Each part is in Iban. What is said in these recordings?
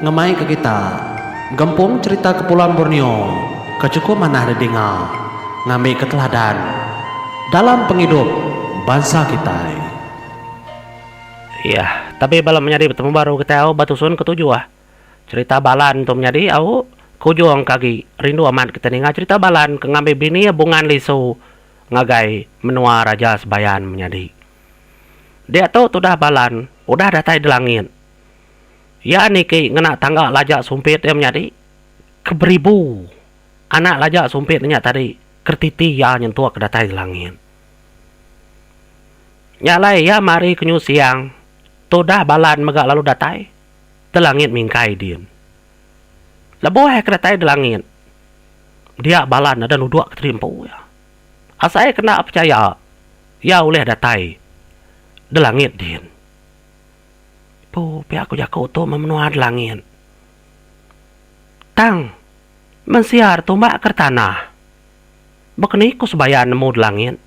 Ngemai ke kita gempung cherita Kepulauan Borneo ke chukup manah didinga ngambi ke teladan dalam pengidup bansa kitai. Iya, tapi bala menyadi betemu baru kitai au ba tusun ketujuh. Cherita Balan tu menyadi au ke ujung ke agi rindu amat kitai ninga cherita Balan ke ngambi bini iya Bungan Lisu ngagai menua Raja Sebayan menyadi. Diatu tudah Balan udah datai di langit. Iya niki ngena tangga laja sumpit iya menyadi ke beribu anak laja sumpit nya tadi kertiti iya nyentuk ke datai di langit. Nya alai iya mari ke nyu siang tudah Balan mega lalu datai di langit mingkai din. Lebuh iya ke datai di langit dia Balan ada nuduk ke terimpu iya. Asai ke enda pechaya iya ulih datai di langit din. Empu pia ku jaku tu meh menua delangit. Tang, mensia retumbak ke tanah. Baka ni ku sebayan nemu delangit?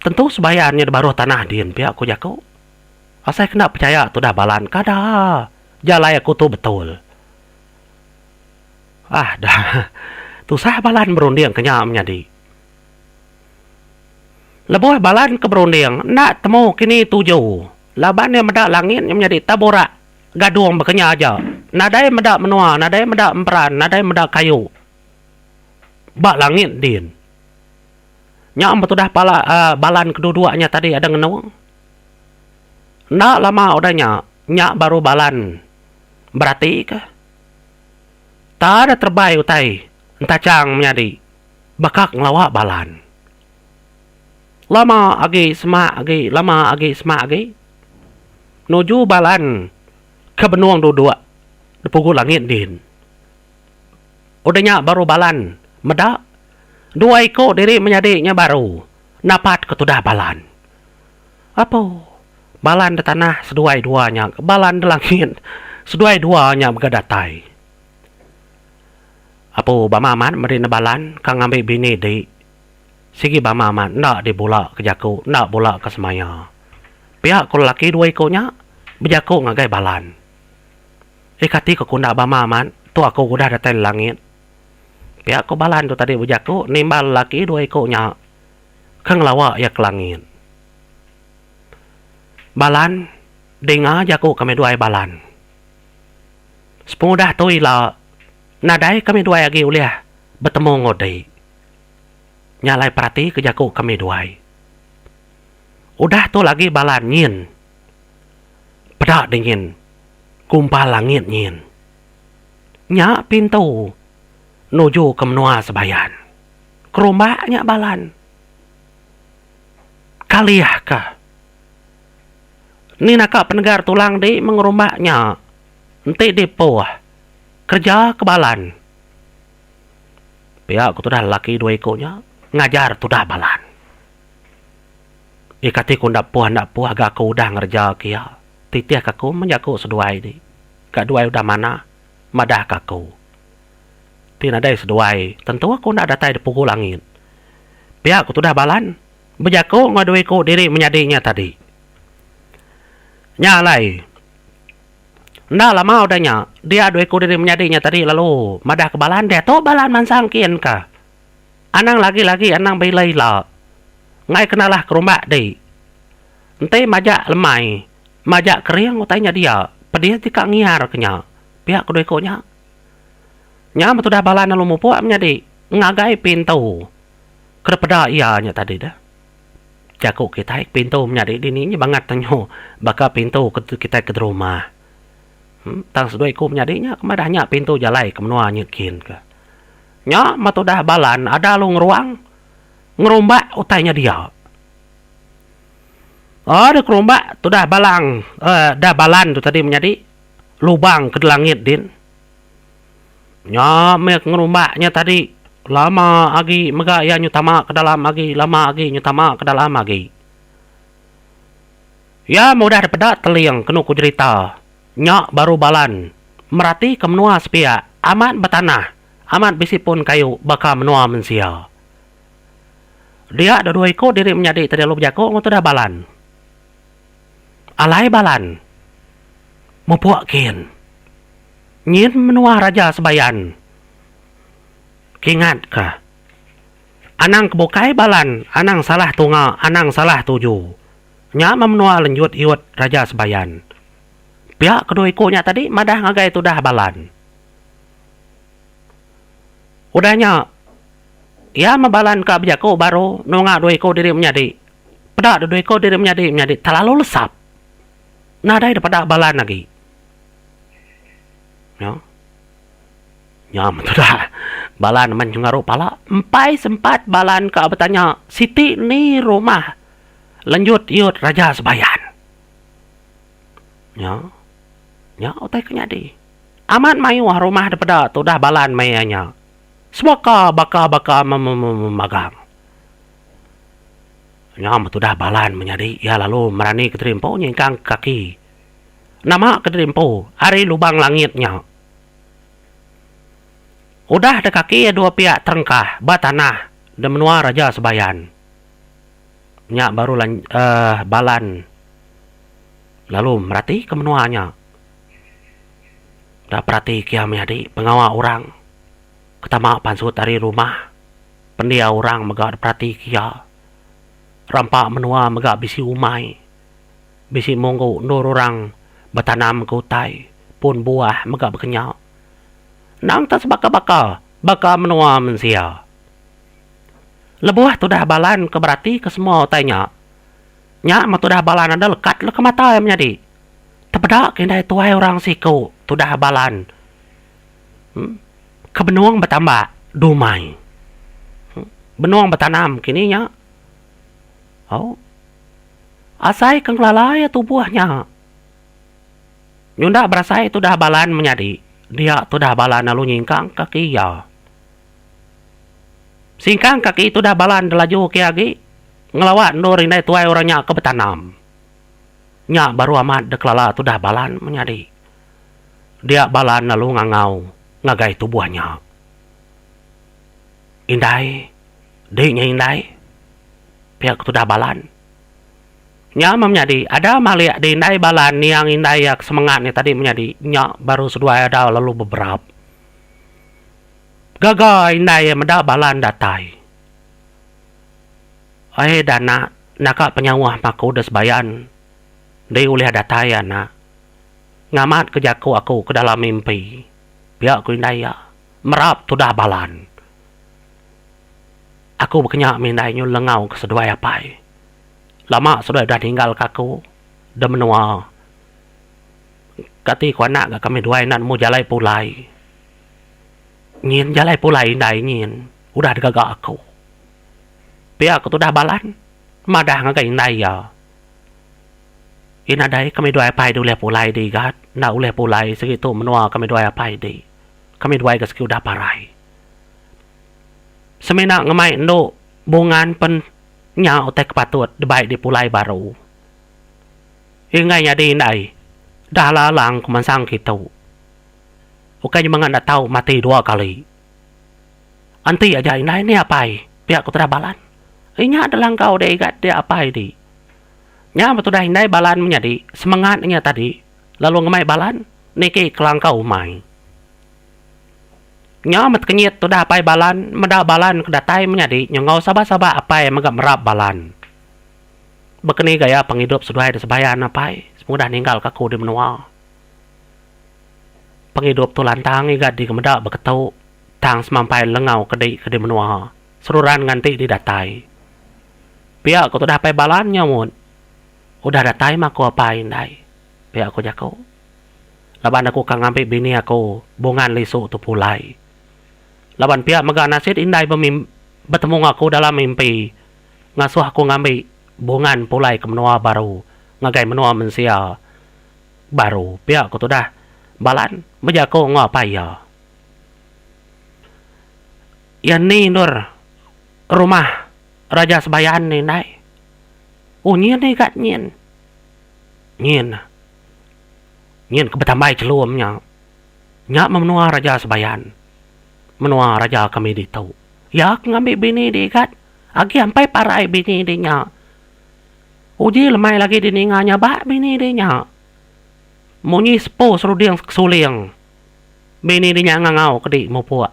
Tentu sebayan nya dibaruh tanah din pia ku jaku. Asai kena pechaya tudah balan kada jalai aku tu betul. Ah dah. Tusah balan berunding ke nya menyadi. Lebuh balan ke berunding enda temu kini tuju laban iya meda langit nya menyadi taburak gadung baka nya aja. Nadai meda menua, nadai meda emperan, nadai meda kayu ba langit din. Nya betudah pala uhh balan kedua-dua nya tadi ada ngenung. Enda lama udah nya, nya baru balan beratika. Ta da terebai utai entachang menyadi baka ngelawa balan. Lama agi semak agi, lama agi semak agi. Nuju balan ke benung duduk di pugu langit din. Udah nya baru balan meda dua iku diri menyadi nya baru napat ke tudah balan. Apo balan da tanah seduai dua nya balan da langit seduai dua nya mega datai. Apo bama amat meri ne balan ka ngambi bini di. Sigi bama amat enda di bula ke jaku enda bula ke semaya. Pia ku lelaki dua iku nya bejaku ngagai Balan. Eh kati ku enda bama amat tu aku udah datai lelangit. Pia ku Balan tu tadi bejaku nimbal lelaki dua iku nya ke ngelawa iya ke langit. Balan dinga jaku kami duai Balan. Sepengudah tu ila nadai kami duai agi ulih betemu enggau di. Nya alai perati ke jaku kami duai. Udah tu lagi bala nyin peda di nyin gumpal langit nyin. Nya pintu nuju ke menua sebayan. Kerumbak nya balan. Kalih ka. Ni naka penegar tulang di mengerumbak nya enti di puh kereja ke balan. Pia ku tudah lelaki dua iku nya ngajar tudah balan. Ih kati ku enda puh enda puh ga aku udah ngereja ke iya. Titih ka aku men jaku seduai ti. Ga duai udah manah madah ka aku. Ti nadai seduai tentu aku enda datai di pugu langit. Pia ku tudah balan bejaku enggau dua iku diri menyadi nya tadi. Nya alai. Enda lama udah nya, dia dua iku diri menyadi nya tadi lalu madah ke balan diatu balan mansang kin ka. Anang lagi-lagi anang beila-ila. Enggai ke nalah kerumbak di. Enti majak lemai, majak kering utai nya dia, pedis ti ka ngiar ke nya, pia ke dua iku nya. Nya metudah balan lalu mupuk menyadi ngagai pintu ke dipeda iya nya tadi deh. Jaku kitai pintu menyadi dini nya bangat tenyu baka pintu kitai ke derumah. Tang seduai iku menyadi nya ke madah nya pintu jalai ke menua nya kin ke. Nya meh tudah balan ada lu ngeruang ngerumbak utai nya dia. Ada kerumbak tudah balang uhh dah balan tu tadi menyadi lubang ke delangit din. Nya meh ngerumbak nya tadi lama agi mega iya nyu tama ke dalam agi lama agi nyu tama ke dalam agi. Iya meh udah dipeda teling kenu ku jerita nya baru balan meratika menua sepiak amat betanah amat bisi pun kayu baka menua mensia. Dia dua iku diri menyadi tadi lalu bejaku enggau tudah balan. Alai balan mupuk kin. Nyin menua Raja Sebayan. Kingatka. Anang ke bukai balan, anang salah tunga, anang salah tuju. Nya meh menua Lenjut Yut Raja Sebayan. Pia kedua iku nya tadi madah ngagai tudah balan. Udah nya, iya meh balan ka bejaku baru nunga dua iku diri menyadi. Peda dua iku diri menyadi menyadi terlalu lesap. Nadai dipeda balan agi. Nya. Nya meh tudah balan men nyengaru pala. Empai sempat balan ka betanya siti ni rumah Lenjut Yut Raja Sebayan. Nya. Nya utai ke nyadi. Amat mayuh rumah dipeda tudah balan maya nya. Sebaka baka baka memagang. Nya meh tudah balan menyadi iya lalu merani kediri empu nyingkang kaki. Nama kediri empu ari lubang langit nya. Udah da kaki iya dua piak terengkah ba tanah da menua Raja Sebayan. Nya baru uhh balan lalu merati ke menua nya. Da perati ke iya menyadi pengawa orang ke tama pansut ari rumah pendiau orang mega da perati ke iya. Rampa menua mega bisi umai. Bisi munggu endur orang betanam ke utai pun buah mega bekenya. Endang tak sebaka-baka baka menua mensia. Lebuh tudah balan ke berati ke semua utai nya, nya meh tudah balan enda lekat leka mata iya menyadi. Tepeda ke indai tuai orang siku tudah balan ke benung betambak dumai. Benung betanam kini nya. Au. Asai ke ngelala iya tubuh nya. Nyunda berasai tudah balan menyadi, dia tudah balan lalu nyingkang kaki iya. Singkang kaki tudah balan dilaju ke agi ngelawa endur indai tuai orang nya ke betanam. Nya baru amat dikelala tudah balan menyadi. Dia balan lalu ngangau ngagai tubuh nya. Indai, di nya indai. Pia ke tudah balan. Nya meh menyadi, ada malik di indai balan niang indai iya ke semengat nya tadi menyadi nya baru seduai ada lalu beberap. Gaga indai iya meda balan datai. Ai da anak naka penyauh maku da sebayan di ulih datai anak. Ngamat ke jaku aku ke dalam mimpi, pia ku indai iya merap tudah balan. Aku bekenya mih indai nyu lengau ke seduai apai. Lama seduai udah ninggal ke aku da menua. Kati ku anak ga kami duai enda nemu jalai pulai. Nyin jalai pulai indai nyin udah digaga aku. Pia ku tudah balan madah ngagai indai iya. Iya nadai kami duai apai di ulih pulai di igat enda ulih pulai sigi tu menua kami duai apai di. Kami duai ga sigi udah parai. Semina ngemai endu bungan pen Nya utai ke patut dibai dipulai baru. Enggai nyadi indai dah alang-alang ku mansang kitu. Ukai nyemengat enda tau mati dua kali. Enti aja indai ni apai pia ku tudah balan. Inya da langkau deh igat dia apai di. Nya betudah indai balan menyadi semengat inya tadi lalu ngemai balan niki ke langkau umai. Nya meh tekenyit tudah apai Balan meda Balan ke datai menyadi nyenggau saba-saba apai mega merap Balan. Bekeni gaya pengidup seduai da sebayan apai sepengudah ninggal ka aku di menua. Pengidup tu lantang iga di meda beketu tang semampai lengau ke di ke di menua seruran nganti di datai. Pia ku tudah apai Balan nyaut. Udah datai meh aku apai indai, pia ku jaku. Laban aku ka ngambi bini aku Bungan Lisu tu pulai. Laban pia mega nasit indai betemu enggau aku dalam mimpi ngasuh aku ngambi Bungan pulai ke menua baru ngagai menua mensia baru pia ku tudah Balan bejaku enggau apai iya. Iya ni endur rumah Raja Sebayan ni indai. Oh nyin igat nyin. Nyin. Nyin ke betambai chelum nya. Nya meh menua Raja Sebayan. Menua raja kami ditu. Iya ke ngambi bini di igat. Agi ampai parai bini di nya. Uji lemai lagi di ninga nya ba bini di nya. Munyi sepu seruding kesuling. Bini di nya ngangau ke di mupuk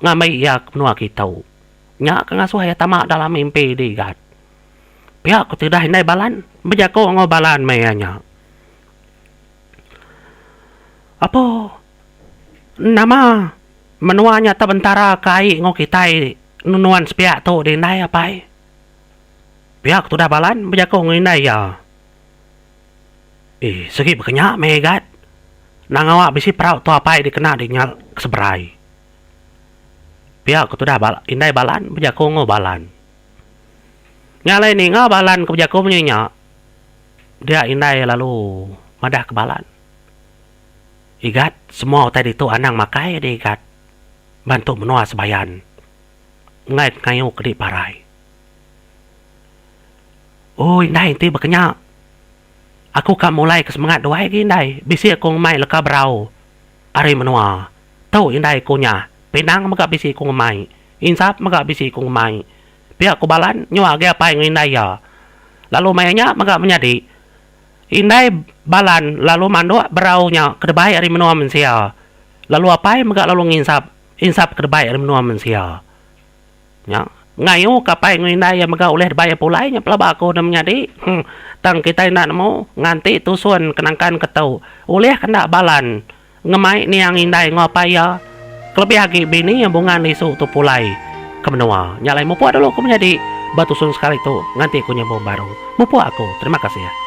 ngambi iya ke menua kitu. Nya ke ngasuh iya tama dalam mimpi di Igat. Pia ku tudah indai Balan bejaku enggau Balan maya nya. Apo nama menua nya tebentara ke ai enggau kitai nuan sepiak tu di indai apai. Pia ku tudah Balan bejaku enggau indai iya. Eh sigi baka nya meh Igat. Nang awak bisi perau tu apai dikena di nya ke seberai. Pia ku tudah indai Balan bejaku enggau Balan. Nya alai ninga Balan ke bejaku munyi nya dia indai lalu madah ke Balan. Igat semua utai ditu anang makai di Igat bantu menua sebayan enggai ngayu ke di parai. Oh indai enti baka nya. Aku ka mulai ke semengat duai agi indai bisi aku ngemai leka berau ari menua. Tu indai ku nya pinang mega bisi ku ngemai, insap mega bisi ku ngemai. Pia ku Balan nyua agi apai enggau indai iya. Lalu maya nya mega menyadi indai Balan lalu manduk berau nya ke debai ari menua mensia. Lalu apai mega lalu nginsap insap ke debai ari menua mensia. Nya. Ngayu ka apai enggau indai iya mega ulih dibai iya pulai nya pelaba aku ne menyadi. Tang kitai enda nemu nganti tusun ke nangkan ke tu. Ulih ke enda balan ngemai niang indai enggau apai iya kelebih agi bini iya bungan isu tu pulai ke menua. Nya alai mupuk dulu ku menyadi ba tusun sekali tu nganti ku nyambung baru. Mupuk aku. Terima kasih.